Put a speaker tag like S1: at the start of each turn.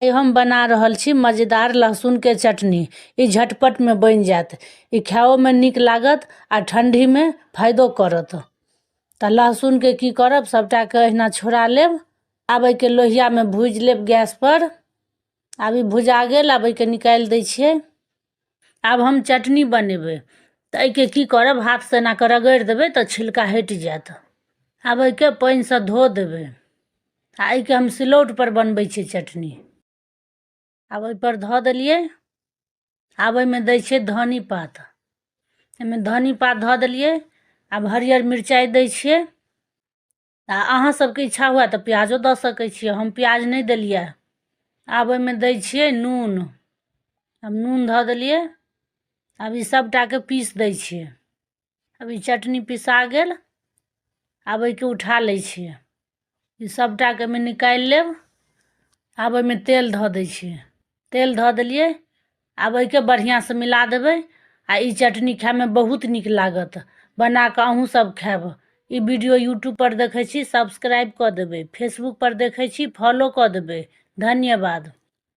S1: आइ हम बना रहल छी मजेदार लहसुनके चटनी। ई झटपटमे बनि जायत। ई खाइओमे नीक लागत आ ठण्डीमे फायदो करत। तऽ लहसुनके की करब, सभटाके एहिना छोड़ा लेब। आब एहिके लोहियामे भूजि लेब गैसपर। आब ई भुजा गेल, आब एहिके निकालि दै छियै। आब हम चटनी बनेबै, तऽ एहिके की करब, हाथसँ एना कऽ रगड़ि देबै तऽ छिलका हटि जायत। आब एहिके पानिसँ धो देबै आ एहिके हम सिलौटपर बनबै छियै चटनी। आब ओहिपर धऽ देलियै। आब ओहिमे दै छियै धनी पात। एहिमे धनी पात धऽ देलियै। आब हरियर मिरचाइ दै छियै आ अहाँ सबके इच्छा हुए तऽ प्याजो दऽ सकै छियै, हम प्याज नहि देलियै। आब ओहिमे दै छियै नून। आब नून धऽ देलियै। आब ई सबटाके पीस दै छियै। आब ई चटनी पिसा गेल। आब एहिके उठा लै छियै। ई सबटाके एहिमे निकालि लेब। आब ओहिमे तेल धऽ दै छियै। तेल धऽ देलियै। आब एहिके बढ़िआँसँ मिला देबै आ ई चटनी खाइमे बहुत नीक लागत। बना कऽ अहूँ सब खायब। ई वीडियो यूट्यूबपर देखै छी, सब्सक्राइब कऽ देबै। फेसबुकपर देखै छी, फॉलो कऽ देबै। धन्यवाद।